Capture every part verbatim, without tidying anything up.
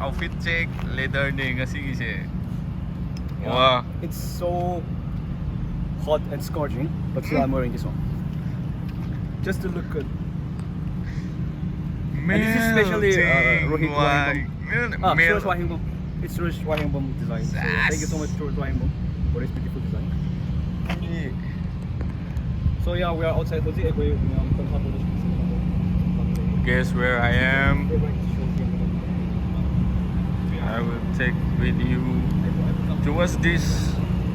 Outfit check, leather ni ngasi se. Yeah. Wow. It's so hot and scorching, but still I'm wearing this one. Just to look good. And this is specially, uh, Rohit Wahingbam. Ah, Suraj Wahingbam. It's Suraj Wahingbam design. So, thank you so much, Suraj Wahingbam, for this beautiful design. So yeah, we are outside. Guess where I am? I will take with you towards this.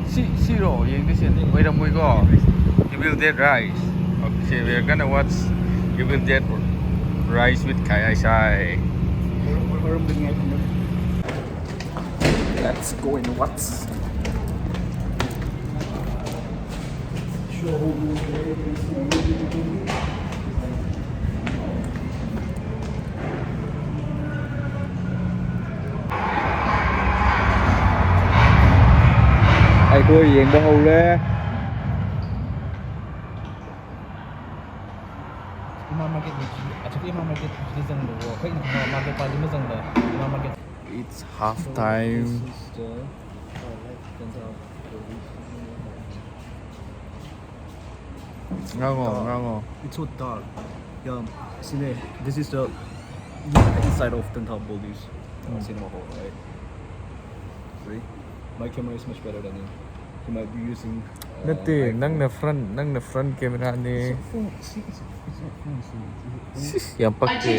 Si, si ro, yeng di si. Wait a minute, go. Evil Dead Rise. Okay, we are gonna watch Evil Dead Rise with Kai Isai. Let's go and watch. Ai khou yeng da how le. Ima market ni, actually ima market ni zang lo, koi na market pa ni ma zang lo, ima market. It's half time. Ngango, ngango. It's so dark. Yeah, sine, this is the, this is the inside of Tantha Buddhist, uh, cinema hall, right? See? My camera is much better than him. He might be using, uh, Nate, iPhone. Nang na front, nang na front camera ni. It's a phone. See, it's a, it's a phone. See, it's a phone. Sis, yang pak ke.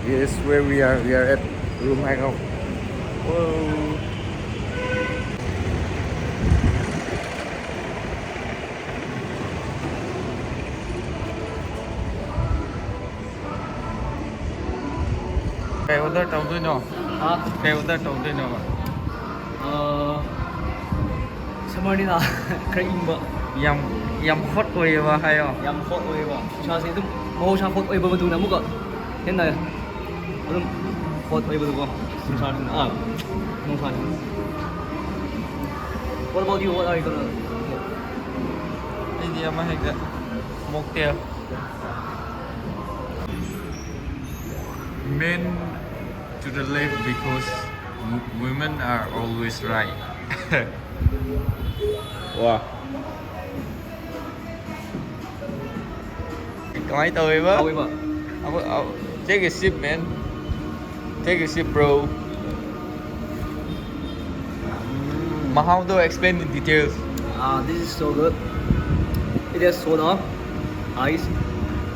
Yes, where we are, we are at room hangout. Whoa. Kai order tau dui no? Ha? Kai order tau dui no? Uh, summer ni na, kara ingba. Yam, yam hot oi ba hai o. Yam hot oi ba. Sa se tu, mau sa hot oi ba tu na muka. Hen na. Arum hot oi ba tu ko. Sa ni na. Ah, no sa ni. What about you? What are you gonna get? Idea ma hai ka mocktail. Men to the left because w- women are always right. Wow. Kamai tau ba? How ba? Take a sip, man. Take a sip, bro. Mahau do explain in details. Ah, this is so good. It has soda, ice,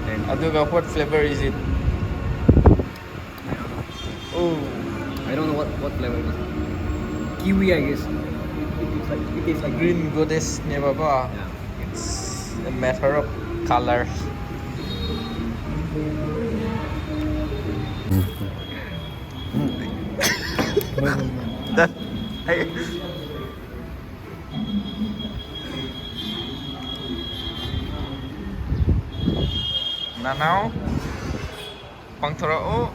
and aduga, what flavor is it? Oh, I don't know what, what flavor it is. Kiwi, I guess. It, it, it tastes like, it tastes like green goddess ne baba. Yeah. It's a matter of color. That, hey. Nanao. Pang thora o.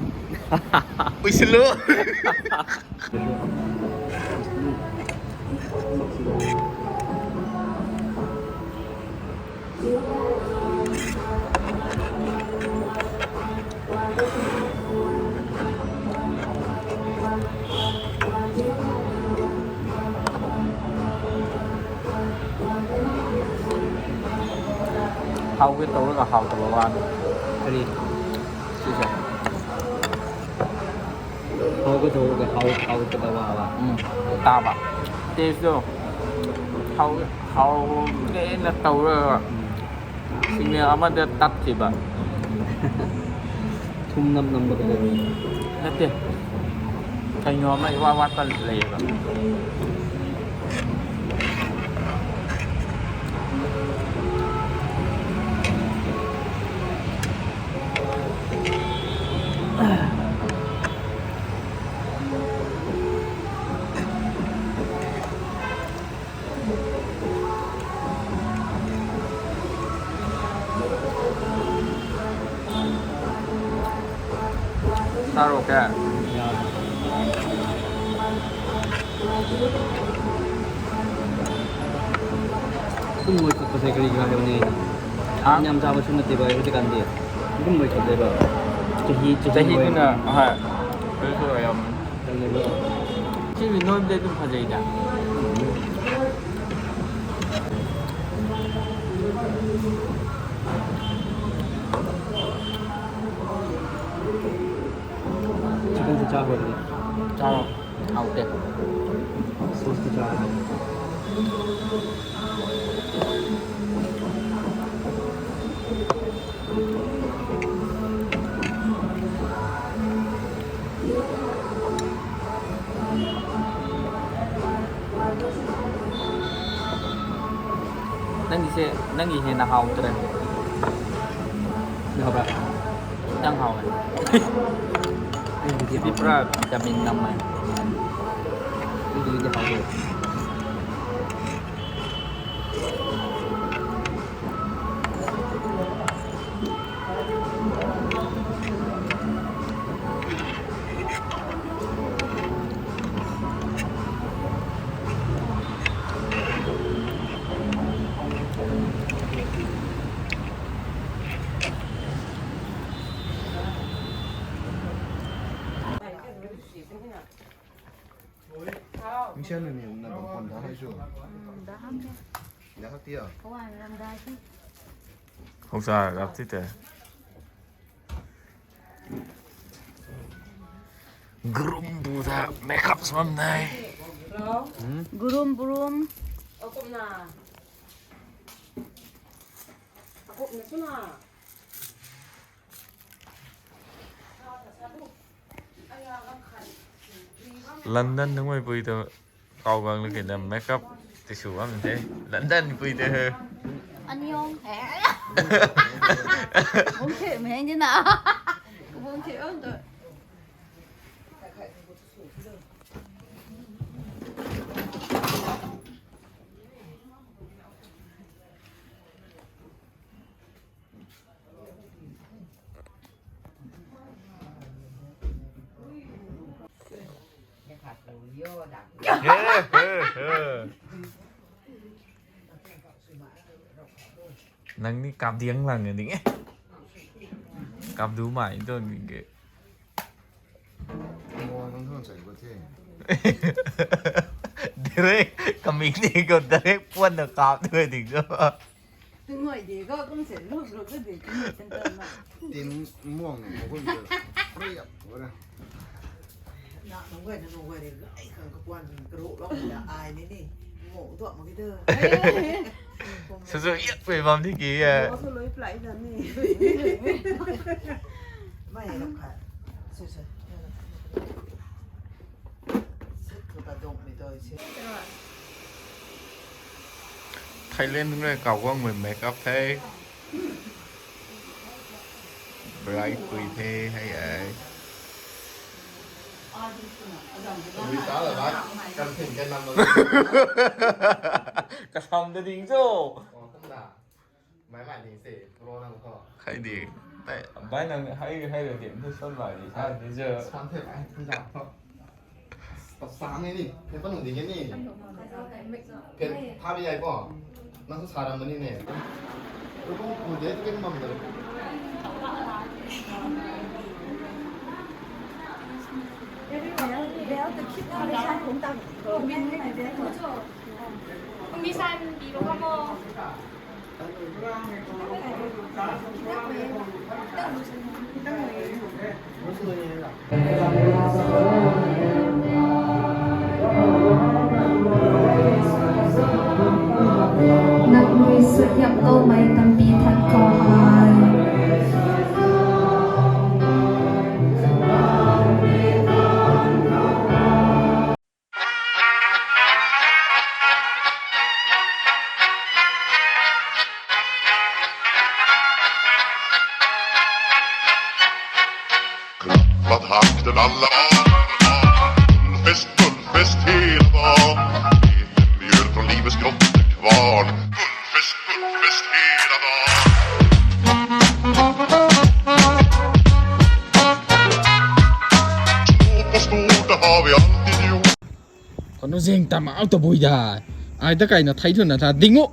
Ui silo. How ke tau ka how tau wan. Kari. Sisa. How ke tau ka how, how ke tau wa. Hmm. Taba. Taste to. How, how ke na tau ra. Singna ama de tat si ba. Thum nam nam ba ka. Nate. Kainyo ama iwa wa tal le ba. Taro ka. Kum moi khat pa se kari ga hai ni. Ha? Nyam cha ba chun na ti ba, ru ti kan di. Kum moi khat de ba. Chahi, chahi moi. Chahi tu na, ha. Kari tu ayam. ꯁꯤꯒꯤ ꯅꯣꯏꯕꯗꯤ ꯑꯗꯨꯝ ꯐꯖꯩꯗ꯫ Chicken T ꯆꯥꯈ꯭ꯔꯕꯅꯦ꯫ ꯆꯥꯔꯣ꯫ ꯍꯥꯎꯇꯦ꯫ Sauce T ꯆꯥꯈ꯭ꯔꯕꯅꯦ꯫ ꯅꯪꯒꯤꯁꯦ, ꯅꯪꯒꯤ ꯍꯦꯟꯅ ꯍꯥꯎꯇ꯭ꯔꯦ꯫ ꯌꯥꯕ꯭ꯔꯥ? ꯈꯤꯇꯪ ꯍꯥꯎꯋꯦ꯫ ꯑꯩꯒꯤꯗꯤ ꯁꯤꯗꯤ ꯍꯥꯎꯇꯦ꯫ ꯄꯨꯔꯥ vitamin ꯅꯝꯃꯦ꯫ ꯑꯩꯒꯤꯗꯤ ꯍꯥꯎꯇꯦ꯫ ꯃꯤꯁꯟꯅꯅꯤ ꯅ ꯕꯝꯄꯣꯟ ꯗꯥ ꯍꯥꯏꯁꯨ꯫ ꯗꯥ ꯍꯥꯞꯇꯤꯌꯥ꯫ ꯍꯧꯁꯥ ꯔꯥꯞꯇꯤ ꯇꯦ꯫ ꯒ꯭ꯔꯨꯝ ꯄꯨꯗ makeup ꯁꯨꯝ ꯅꯥꯏ꯫ Groom, groom. ꯑꯀꯨꯞꯅ꯫ ꯑꯀꯨꯞꯅ ꯁꯨꯅ꯫ London nungai pui tu kau gang lu kina makeup ti su bam the. London pui tu he. Anyong. Bung the meng di na. Bung the on tu. Nang ni kap diang lang ni ding e. Kap du mai tu ni ke. Direct kamik ni ko direct puan na kap tu ding tu. Tingoi de ko kum se luk luk de tingoi center na. Tin muang ni ko kum se. Free up, wala. Na nung gay na nung gay de ai kang kapuan karo lok da ai ni ni. Mo do ma ki de. Su su yak pe bam ni ki ya. Mo su loi play na ni. Mai lok kha. Su su. Thailand nunc rui kau guangmei makeup the. Bright pui the hei ai. Kasam da ding cho. Hei di. Bai nang hei, hei rui dim thu suan lai di sa ni cho. Pha bi ai ko. Nang su sa ram ni ne. Nang rui suaihiam kaumei tampi than khou hei. Klappat hakten alla. Fullfest, fullfest hela dagen. Mjöl från livets grottekvarn. Fullfest, fullfest hela dagen. Stå på spåret, det har vi alltid gjort. Kanu zing tam au tabui da. Ai ta kaina thai thuna ta ding o.